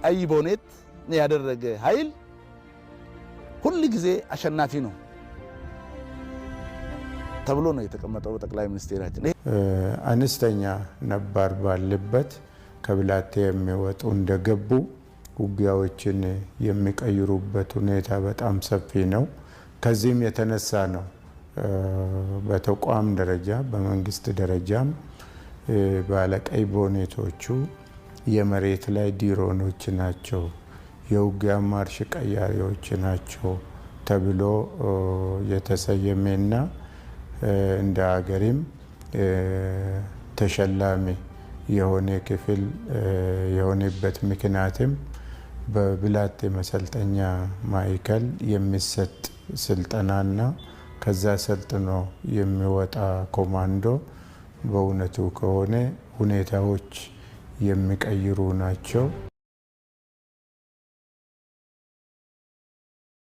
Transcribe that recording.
ቀይ ቦኔት ያደረገ ኃይል ሁል ጊዜ አሸናፊ ነው ተብሎ ነው የተቀመጠው ጠቅላይ ሚኒስቴራችን። አነስተኛ ነባር ባለበት ከብላቴ የሚወጡ እንደገቡ ውጊያዎችን የሚቀይሩበት ሁኔታ በጣም ሰፊ ነው። ከዚህም የተነሳ ነው በተቋም ደረጃ በመንግስት ደረጃም ባለቀይ ቦኔቶቹ የመሬት ላይ ድሮኖች ናቸው፣ የውጊያ ማርሽ ቀያሪዎች ናቸው ተብሎ የተሰየመና እንደ ሀገሪም ተሸላሚ የሆነ ክፍል የሆነበት ምክንያትም በብላቴ መሰልጠኛ ማዕከል የሚሰጥ ስልጠናና ከዛ ሰልጥኖ የሚወጣ ኮማንዶ በእውነቱ ከሆነ ሁኔታዎች የሚቀይሩ ናቸው።